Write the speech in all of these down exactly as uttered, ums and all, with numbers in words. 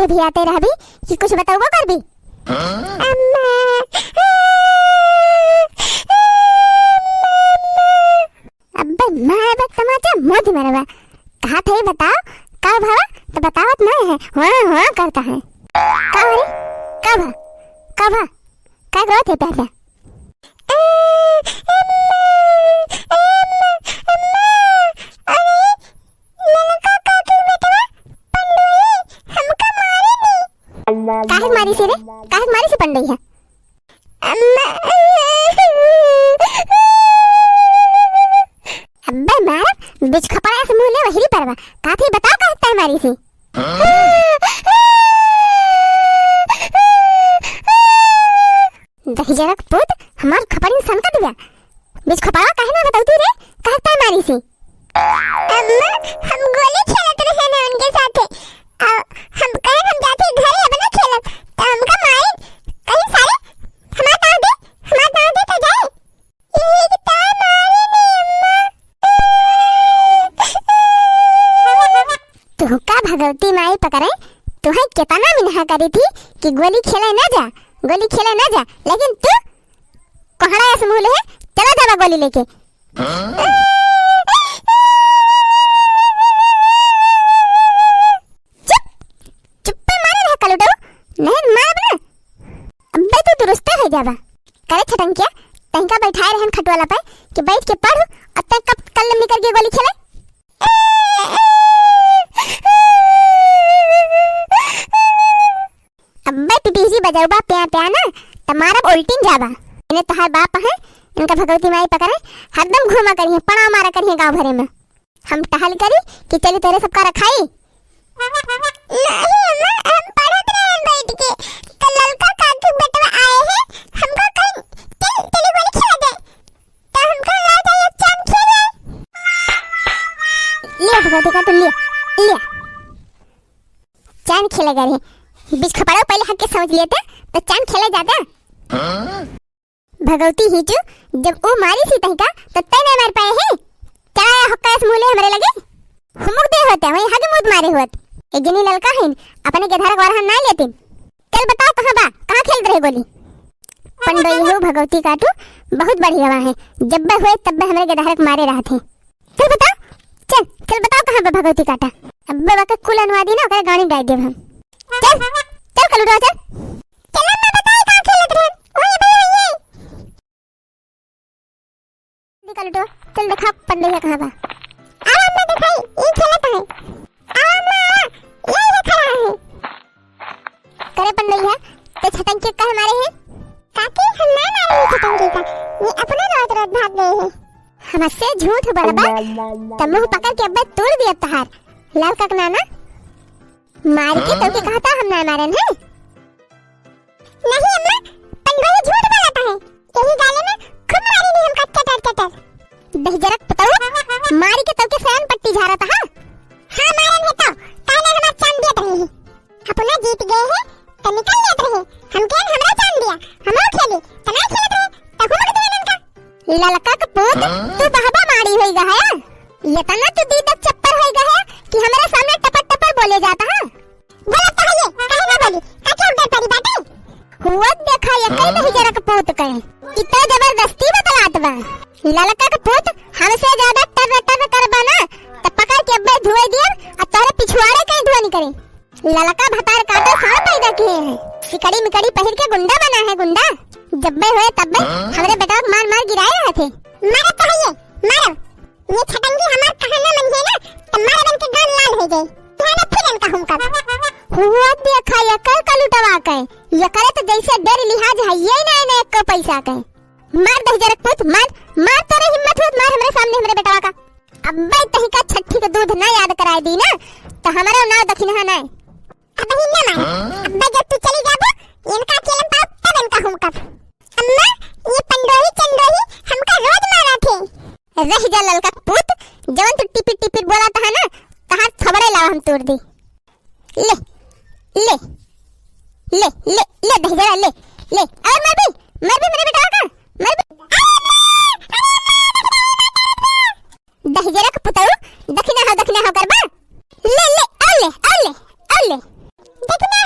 भी आते रहबी कि कुछ बतौबो करबी? अम्मा। अब्बे मारे बा तमाचा, मोदी मरवा। कहा थे बताओ, का भवा? तो बतावत नहीं है, हाँ, हाँ करता है। का रे? का भा? का भा? का रोत है प्यार? अम्मा, अम्मा, अम्मा, अरे, ललका काकी बेटवा, पंडोली, हमका मारे नी। काहे मारी से रे? काहे मारी से पंडोली है? अम्मा। अब्बे मारा, बिच खपड़ा से मुँह ले वहिरी परवा। काथी बताओ काहे ताई मारी से? दहिजरक पूत, हमार खपड़िन सनकत बा। बिच खपड़वा काहे ना बतौती रे, काहे ताई मारी से? अम्मा, हम गोली खेलत रहे ना उनके साथे। आ, हम कहे हम जाते घरे अब ना खेलब। तो हमका मारे, कहीं सारे, हमार दाँव दे, हमार दाँव दे तो जाए। यही तो मारे नी अम्मा। तुहका भगवती माई पकड़े, तुहे केतना मिनहा करी थी कि गोली खेले ना जा, गोली खेले ना जा, लेकिन तू कोहड़ा ऐसे मुँह ले है, चला जाबा गोली लेके। चुप, चुप्पे मारे रह कलुटो, नहीं मारब ना। अब्बे तू दुरुस्ते हो जाबा। करे छटंकिया, तहिका बैठाए रहन खटवाला पे कि बैठ के पढ़, अब तक कब कल निकल गए गोली खेले। अब्बे पिपीजी बजौबा प्या प्या ना, त मारब उल्टिन जाबा। इन्हें तोहार बाप है, इनका भगवती माई पकड़े, हरदम घूमा करिहे, पड़ा मारा करिहे गाँव भरे में। हम टहल करी कि चली तोरे सबका रखाई। नहीं अम्मा, हम पढ़त रहे बैठ के, तो ललका काकी बेटवा आए हैं, हमको कहीं चल, चली गोली खेला जाए, तो हमको ला जाए, एक चांद खेल जाए। लिया भगवती का तू लिया, लिया। चांद खेले गए रहे। बिच खपड़ो पहले हक के समझ लेते, तो चांद खेले जाते। भगवती हिचू, जब ऊ मारी सी तहिका, तो तै नहीं मार पाए है। चला हुक्का इस मुँह ले हमरे लगे। हुमुक दे होते, वहीं हग मुद मारे होत। एक जनी ललका है, अपने के धरक वाला ना लेतिन। चल बताओ कहाँ बा, कहाँ खेलत रहे गोली? पंडो यहू भगवती काटू, बहुत बढ़िया है। जब बे हुए तब बे हमरे के धरक मारे रहत है। चल बताओ, चल, चल बताओ कहाँ बा भगवती काटा। अब बाबा के कुल अनुवादी ना ओकरे गाने गाए देब हम। चल, चल कलुटवा चल। चल अम्मा बताई कहाँ खेलत रहन। ओए भाई ये। दे कलुटवा, चल देखा पंडैया कहाँ बा। आ अम्मा देखाई, ई खेलत है। आ अम्मा, आ, ये, ये खड़ा है। करे पंडैया, ते छटंकी काहे मारे है? काकी, हम ना मारे हैं छटंकी का, ये अपने रोत रोत भाग गए हैं। हमसे झूठ बोलबा, त मुँह पकड़ के अब्बे तोड़ दिया तहार। लाल कक नाना, मार के तोके कहता हम ना मारन है। नहीं अम्मा, पंडोली झूठ बोलता है। यही गाले में खूब मारी नहीं हमका चटर चटर। दहिजरक पुतऊ, मारी के तोके सयान पट्टी झारत हा। हाँ मारन है तो, काहे ना हमार चांद देत रहे हैं। अपना जीत गए हैं, तो निकल लेत रहे। हम के हमरा चांद दिया, हम खेली, तो ना खेलत रहे, तो हुमक दिया ननका। ललका के पूत, हाँ? तू बहबा मारी होई गया है। ये तना तू दी तक चप्पर होई गया है कि हमारे सामने टपर टपर बोले जाता है। बोलत तो है ये, काहे ना बोली? का क्या उधर पड़ी बाटे? हुआ देखा ये कई हाँ? दहिजरक पूत कहे। इतना जबरदस्ती बतलात बा। ललका के पूत हमसे ज्यादा टर टर करबा ना, त पकड़ के अब्बे धुए दियब, आ तोरे पिछुआड़े कहीं धुए निकरे। ललका भतार काटो सार पैदा किए हैं। सिकड़ी मिकड़ी पहिर के गुंडा बना है गुंडा। जब्बे हुए तब्बे हाँ? हमरे बेटवा के मार मार गिराए रहे थे। मारब तो है ये, मारब। ये छटंगी हमार कहना मन है ना, तो मारे बन के गान लाल हो जाए। ध्यान फिर इनका हम कर। हुआ देखा ये कर कलुटवा के। ये करे तो जैसे डर लिहाज है, ये ना, ना एको पैसा के। मार दहिजरक पूत, मार, मार तोरे हिम्मत होत, मार हमरे सामने हमरे बेटवा का। अब्बे तही का छठी के दूध ना याद कराए दी ना, तो हमारे नाव दखिनहा ना। अब ही ना मार। हाँ? अब्बे जब तू चली जाबो, इनका अकेले पाओ, तब इनका हम कब। अम्मा, ये पंडोही चंडोही हमका रोज मारा थे। रह जा ललका पूत, जवन तू टिपिट टिपिट बोला था ना, तहार थबड़े लावा हम तोड़ दी। ले, ले, ले, ले, ले, दहिजरा, ले, ले। और मर भी, मर भी मेरे बेटा का, मर भी। दहिजरा के पुतऊ, दखिना हो, दखिना हो करबा। ले, ले, और ले, और ले, और ले। दखिना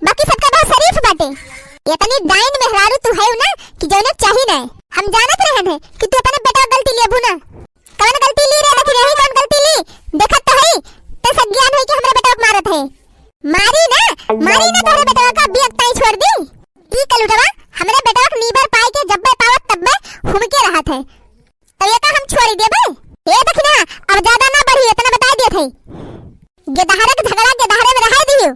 बाकी सबका बहुत शरीफ बाटे। इतनी डाइन मेहरारू तू है ना कि जौने चाही ना। हम जानत रहन है कि तू अपने बेटा गलती लेबू ना। कौन गलती ली रे दखिनही, कौन गलती ली? देखत तो है, ते सज्ञान है कि हमरे बेटा के मारत है। मारी ना, मारी ना तोहरे बेटवा का बियक ताई छोड़ दी। ई कलुटवा हमरे बेटवा के नीबर पाई के जब्बे पावत तब्बे हुमके रहत है। तो ये का हम छोड़ी देबे? ए दखिनहा, अब ज्यादा ना बढ़ी, इतना बताई देत है। गेदहरे के झगड़ा गेदहरे में रहाई दियो,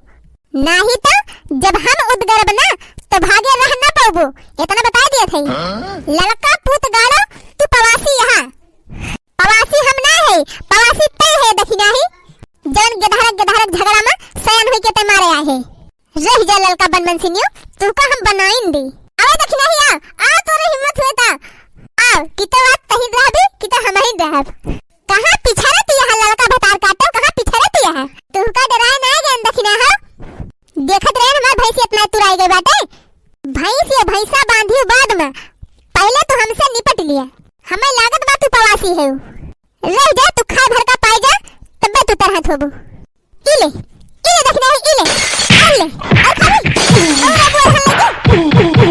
नाही तो जब हम उदगरब ना तो भागे रह ना पाबो, इतना बताई देत है। ललका पूत गाड़ो, तू पवासी यहाँ। पवासी हम ना है, पवासी तय है दखिनही। जौन गेदहरे गेदहरे के झगड़ा में सयान होई के ते मारे आए है। रहि जा ललका बनमनसिनियो, तुहका हम बनाइन दी। आवा दखिनही आ, आ तोरे हिम्मत हुए ता। आ, कि तो आज तही रहबी, कि तो हमही रहब। कहाँ पिछड़त यहाँ ललका भतार काटो, कहाँ पिछड़त यहाँ? तुहका डराए ना गए दखिनहा। देखत रहे हमार भैंस इतना तुराई गई बाटे। भैंस ये भैंसा बांधियो बाद में, पहले तो हमसे निपट लिया। हमें लागत बा तू पवासी है। रह जा, तू खाए भर का पाए जा, तब्बे तू तरहत होबू। ई ले, ई ले दखिनही, ई ले, और ले, और खा ले, और अब और हल्ला के।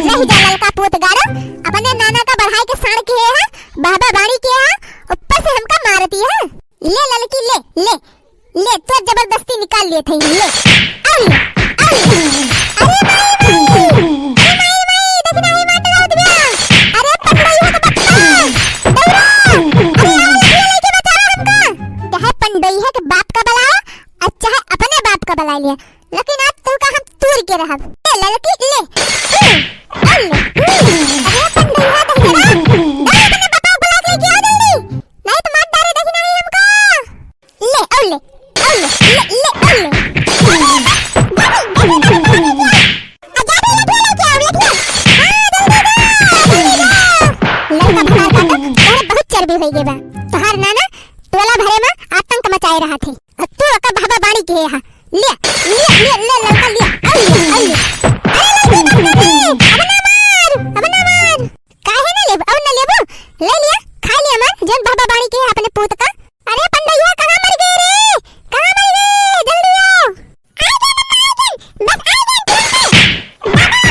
रह जा ललका पूत गाड़ो, अपने नाना का बढ़ाई के साड़ के है, बाबा बाड़ी के है, ऊपर से हमका मारती है। ले ललकी, ले, ले, ले, तो जबरदस्ती निकाल लिए थे, ले, और ले, और ले। अरे माई, माई, अरे माई, माई, दखिनही मार डरावत बिया। अरे पकड़ो यहाँ का बच्चा, दौड़ा, अरे आओ, ये लेके बचा रहा हमका। चाहे पंडोइहा के बाप का बलाया और चाहे अपने बाप का बला लिया, लेकिन आज तुहका हम तूर के रहब। ए ललकी ले, ले, ले, ले। अरे पंडोइहा दहिजरा, दौड़ अपने बाप का बला के लेके आ जल्दी, नहीं तो मार डारे दखिनही हमका। ले, और ले, और ले, ले, ले, और ले। अरे, दखिनही, दखिनही, दखिनही, दखिनही। आ, जा रे, लठिया लेके आओ, लठिया। हाँ, जल्दी जा, जल्दी जा। ललका भतार काटो, तोहरे बहुत चर्बी होई गई बा। तोहार नाना टोला भरे में आतंक मचाए रहत है। और तू ओकर बाबा बाड़ी के हा। ले, ले, ले, ले, ललका ले। अरे, अरे। अरे, ललकी, ललकी, अब ना मार, अब ना मार। काहे ना लेब? और ना लेबो? ले लिया, खा लिया मार, जौन बाबा बाड़ी के अपने पूत का। अरे पंडैया, कहाँ मर गए रे? कहाँ मर गए? जल्दी आओ। आ गए मम्मा, आ गए। बस आ गए तुरंत। बाबा, बाबा, बाबा, बाबा,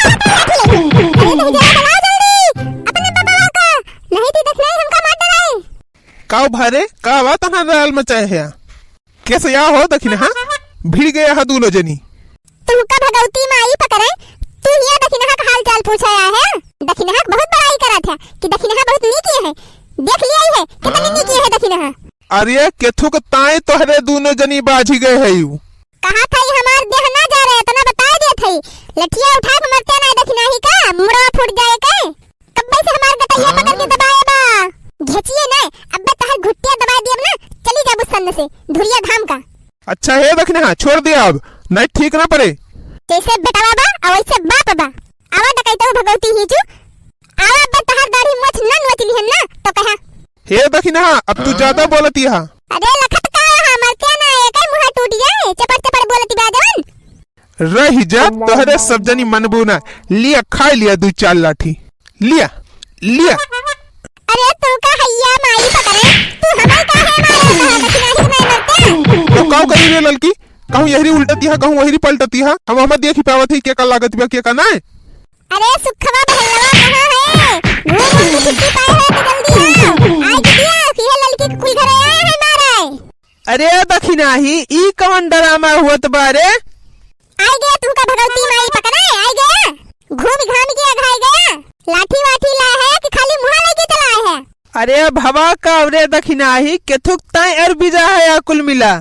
बाबा, बाबा, अरे नहीं जरा बुलाओ जल्दी। अपने बाबा का। नहीं तो देख ले, हमका मार डराए। काऊ भारे, का बात है, रहल मचाए है? कैसे या हो दखिनहा? भिड़ गया है दूनो जनी। तुहका भगवती माई पकड़े, तू हिया दखिनहा का हाल चाल पूछे आया है? दखिनहा के बहुत बड़ाई करत है कि दखिनहा बहुत नीक है। देख लिया ही है, कितनी नीक है दखिनहा। अरे, केथुक ताई तोहरे दूनो जनी बाझी गए है यू। कहा था ये हमार देह ना जा रहे, इतना बताए दे थे। लठिया उठा के मरते ना दखिनही का, मुड़वा फूट जाए के। कब्बे से हमार गटैया पकड़ के दबाए बा। घेचिए ना, अब्बे तहर घुट्टिया दबाए दियब ना, चली जाबू सन्न से, धुरिया धाम का। अच्छा हे दखिनहा, छोड़ दिया अब, नहीं ठीक ना पड़े। जैसे बेटवा बा, और वैसे बाप बा। आवा डकैतो भगवती हीचू, आवा अब्बे तहर दाढ़ी मोछ न नोच लिहन ना, तो कहा। हे दखिनहा, अब तू ज्यादा बोलती हा। अरे लखत का हा, मरते ना, एक ही मुँह टूट जाए, चपड़ चपड़ बोलती बा जवन। रहि जा, तोहरे सब जनी मनबू ना। लिया, खाइ लिया दू चार लाठी। लिया, लिया। अरे तू का हैया माई पकड़े, तू हमें काहे मारे कहा, दखिनही के मैं मरते? तो काऊ करी रे ललकी, कहूँ यहरी उल्टती हा, कहूँ वहरी पलटती हा। हम, हम देखी पावत ही के का लागत बा, के का नाय। अरे सुखवा बहलवा कहाँ है? घूम घूम के छुट्टी पाए हो तो जल्दी आओ। आज दिया, ये ललकी के कुल घरे आए हैं मारे। अरे दखिनही, ई कवन डरामा हुअत बा रे? आइ गया तुहका भगवती माई पकड़े, आइ गया। घूम घाम के अघाइ गया। लाठी वाठी लाए है कि खाली मुँहा लेके चला आए है? अरे भवा का रे दखिनही, केथुक ताई अर बीजा है या कुल मिला।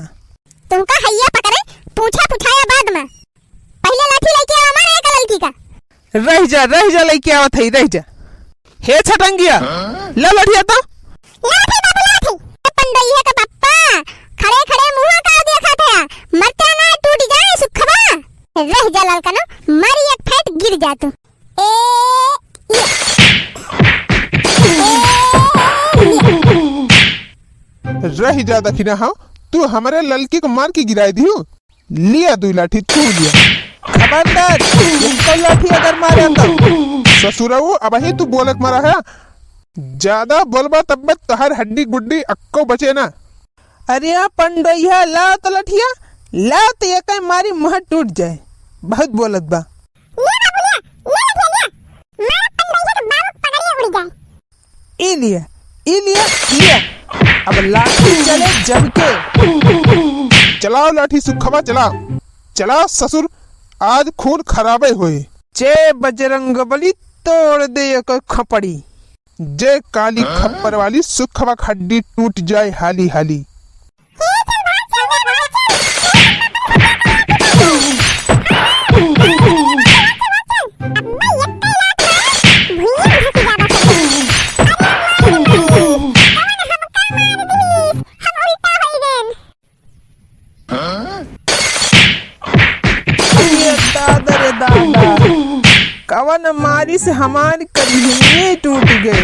तुहका हैया पकड़े, पूछा पुछाया बाद में। पहिले लाठी लेके आवा, मारे एक ललकी का। रहि जा, रहि जा, लइके आवत हई, रहि जा। हे छटंगिया, ला लठिया तो। लाठी बाबू, लाठी। ए पंडइया का पप्पा, खड़े खड़े मुँह का देखत है, मरते ना टूट जाए सुखवा। रहि जा ललकनो, मारी एक फेंट गिर जा तू। ए, ये। ए, ये। रहि जा दखिनहा, तू हमरे ललकी को मार के गिराई दिहू। लिया दुई लाठी, तू लिया। खबरदार, एको लाठी अगर मारे तो। ससुरऊ, अबही तू बोलक मरा है। ज्यादा बोलबा तब मैं तोहर हड्डी गुड्डी अक्को बचे ना। अरे पंडोइया, ला तो लठिया, लाओ तो एकै मारी मुँह टूट जाए, बहुत बोलत बा। ले बाबू, ले, ले लठिया, ले। मार अपन भैया के बाबू के पगड़िया उड़ जाए। ई लिया, ई लिया, लिया। अब लाठी चले जम के। चलाओ लाठी सुखवा, चलाओ। चलाओ ससुर, आज खून खराबे होए। जय बजरंग बली, तोड़ दे एक खपड़ी। जय काली खप्पर वाली, सुखवा के हड्डी टूट जाए हाली हाली। अरे दादा रे दादा, कवन मारी से हमार करिहिये टूट गए।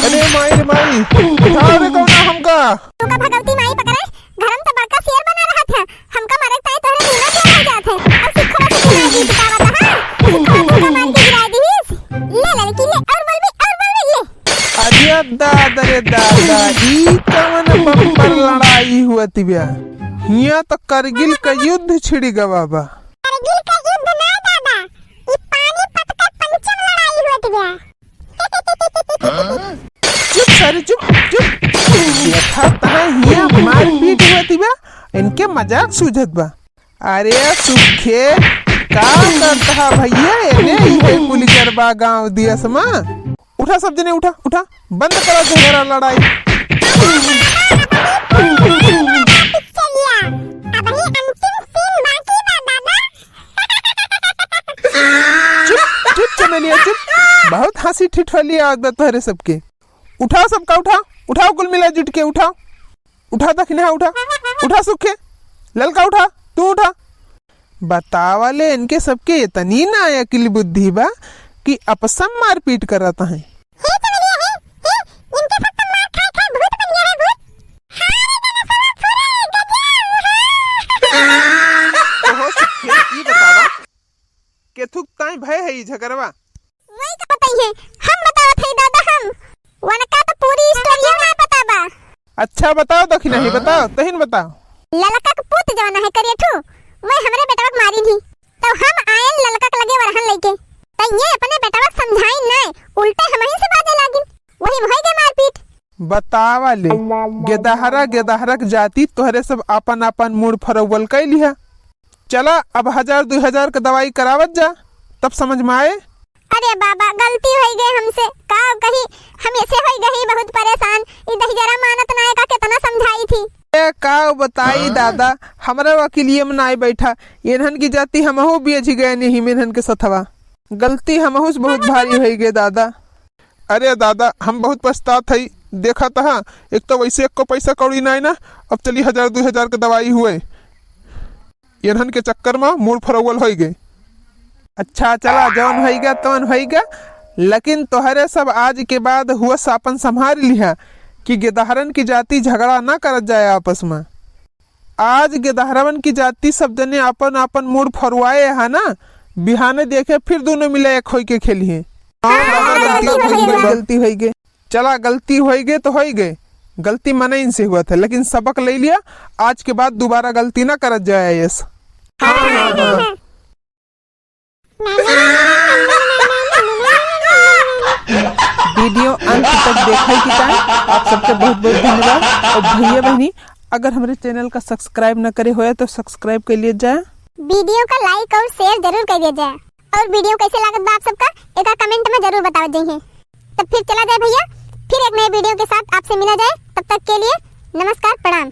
अरे माई रे माई, उठाओ रे कौना हमका। तू का भगवती माई पकड़े, घर में तो बड़का शेर बना रहत है, हमका मारे ताई तोहरे दूना के हो जात है। अब सुखवा से गिराई दी बतावा तो, हाँ? सुखवा तुमका मार के गिराई दीस। ले लड़की ले, और बोलबी, और बोलबी, ले। अरे दादा रे दादा, ई कवन बम्पर लड़ाई हुअत बा? हियां तो करगिल का युद्ध छिड़ी गवा बा। करगिल का युद्ध ना दादा, ई पानीपत का पंचम लड़ाई हुअत बा। चुप सारे, चुप, चुप। देखा तहाँ हियां मारपीट हुअत बा, इनके मजाक सूझत बा। अरे सुखे, का करत हा भैया? एने इहे कुल गरबा गाँव दियस मा। उठा सब जने, उठा, उठा, बंद करा झगड़ा लड़ाई। चुप, चुप चमेलिया, चुप। बहुत हँसी ठिठोली आवत बा तोहरे सबके। उठाओ सबका, उठाओ, उठाओ कुल मिला जुट के, उठाओ। उठा दखिनहा, उठा, उठा सुखे, ललका उठा, तू उठा। बतावा ले, इनके सबके इतनी ना अकिल बुद्धि बा कि आपस मा मारपीट करत हैं। हे चमेलिया, हे, हे, इनके सब तो मार खाए खाए भूत बन गया है, भूत। हाँ रे दादा, सब पूरा गजब, हाँ। ओहो सुखे, ई बतावा, केथुक ताई भय है ई झगड़वा? वही का बताई है, हम बतावत है दादा हम। वनका तो पूरी स्टोरिया ना पता बा। अच्छा बताओ दखिनही, हाँ? बताओ, तहिन बताओ। ललका के पूत जवन है करियठू, वह हमरे बेटवा के मारिन ही। तो हम आयन ललका के लगे वरहन लइके। तो ये अपने बेटवा के समझाइन नाय, उल्टे हमही से बाजे लागिन। वही में होई गए मारपीट। बतावा ले, गेदहरा, गेदहरा के जाति तोहरे सब आपन आपन मूड़ फरौवल कइ लिहा। चला, अब हजार दुइ हजार के दवाई करावत जा, तब समझ मा आए। अरे बाबा, गलती होइ गए हमसे, का कही, हम ऐसे होइ गए बहुत परेशान। ई दहिजरा मानत ना है, का कितना समझाई थी। ए, का बताई दादा, हमरा वकीलिये में नाई बैठा, इन्हन की जाति हमहू बेझ गए नहीं, इन्हन के सथवा। गलती हमहू से बहुत भारी होइ गए दादा। अरे दादा, हम बहुत पछतात हई। देखत हा, एक तो वैसे एको पैसा कौड़ी नाई ना, अब चली हजार दुइ हजार के दवाई हुए। इन्हन के चक्कर मा मूड़ फरौवल होइ गए। अच्छा चला, जौन होइ गया तौन होइ गया, लेकिन तोहरे सब आज के बाद हुआ से आपन संभाल लिहा कि गेदहरन की जाति झगड़ा ना करत जाए आपस मा। आज गेदहरवन की जाति सब जने आपन आपन मूड़ फरवाए है ना, बिहाने देखे फिर दुनो मिला एक होई के खेलिहे। हाँ, हाँ, हाँ, गलती होइ गई, गलती होइ गई। चला, गलती होइ गई तो होइ गई, गलती मनइन से हुआ था, लेकिन सबक ले लिया, आज के बाद दोबारा गलती ना करत जाए। यस। हाँ, हाँ, हाँ। वीडियो अंत तक देखे के कारण आप सबके बहुत बहुत धन्यवाद। और भैया बहनी, अगर हमरे चैनल का subscribe न करे होए तो subscribe कर लिया जाए। वीडियो का like और share जरूर कर दिया जाए। और वीडियो कैसे लागत बा आप सबका, एका comment में जरूर बतावत जाइए। तब फिर चला जाए भैया, फिर एक नए वीडियो के साथ आपसे मिला जाए। तब तक के लिए नमस्कार, प्रणाम।